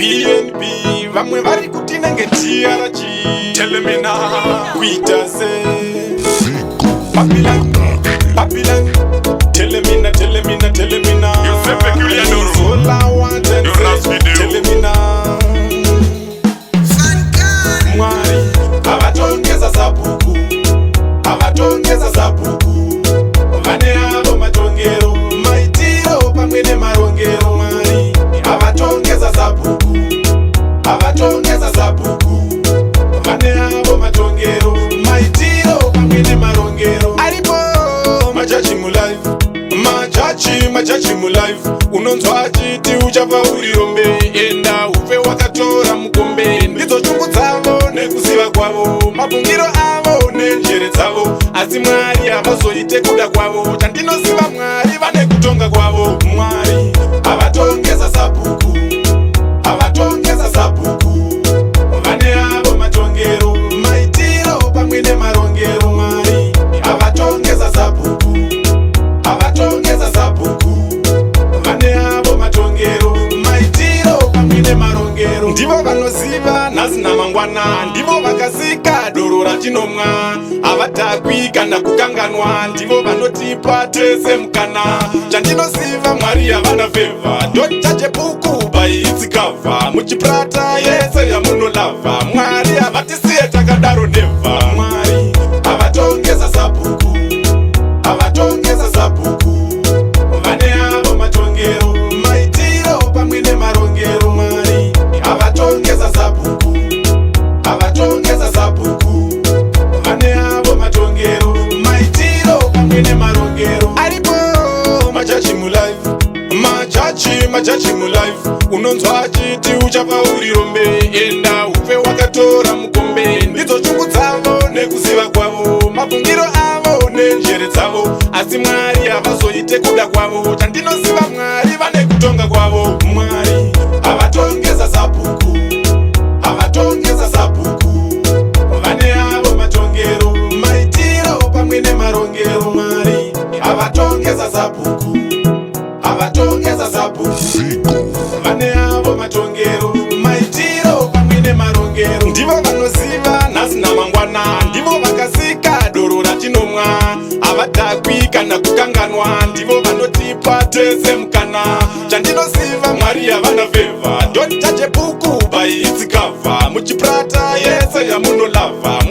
BNB, vamwe vari kuti inenge TRG. Tell me now, kuita se Babylon, Babylon. Tell me now, tell me now, tell me now. José Peculiar Doro. All I want and Jonas say, Video. tell me now. Mwari havatongesa sabhuku, havatongesa sabhuku, vane avo matongero, maitiro pamwe nemarongero. Mwari havatongesa sabhuku, havatongesa sabhuku, vane avo matongero, maitiro pamwe nemarongero. Aripo majaji mulife, majaji, majaji mulife. Unonzwa achiti uchabva uri rombe, enda ufe wakatora mukombe. Ndidzo shungu dzavo nekuziva kwavo, mafungiro avo nenjere dzavo, asi Mwari havazoite kuda kwavo. Chandinoziva, Mwari vane kutonga kwavo. Mwari havatongesa sabhuku, havatongesa sabhuku, vane avo matongero, maitiro pamwe nemarongero. Mwari havatongesa sabhuku, havatongesa sabhuku, vane avo matongero, maitiro pamwe nemarongero. Ndivo vanoziva nhasi namangwana, ndivo vakasika doro ratinomwa. Havadhakwi kana kukanganwa, ndivo vanotipa tese mukana. Chandinoziva, Mwari havana favour. Don't judge a book by its cover. Muchiprata yese yamunolavha, Mwari havatisiye takadaro, never. Mwari havatongesa sabhuku, havatongesa sabhuku, vane avo matongero, maitiro pamwe nemarongero. Mwari havatongesa sabhuku, havatongesa sabhuku, vane avo matongero, maitiro pamwe nemarongero. Aripo majaji mulife, majaji, majaji mulife. Unonzwa achiti uchabva uri rombe, enda ufe wakatora mukombe. Ndidzo shungu dzavo nekuziva kwavo, mafungiro avo nenjere dzavo, asi Mwari havazoite kuda kwavo. Chandinoziva, Mwari vane kutonga kwavo. Mwari havatongesa sabhuku, havatongesa sabhuku, vane avo matongero, maitiro pamwe nemarongero. Mwari havatongesa sabhuku, havatongesa sabhuku, vane avo matongero, maitiro pamwe nemarongero. Ndivo vanoziva nhasi namangwana, ndivo vakasika doro ratinomwa. Havadhakwi kana kukanganwa, ndivo vanotipa tese mukana. Chandinoziva, Mwari havana favour. Don't judge a book by its cover. Muchiprata yese yamunolavha.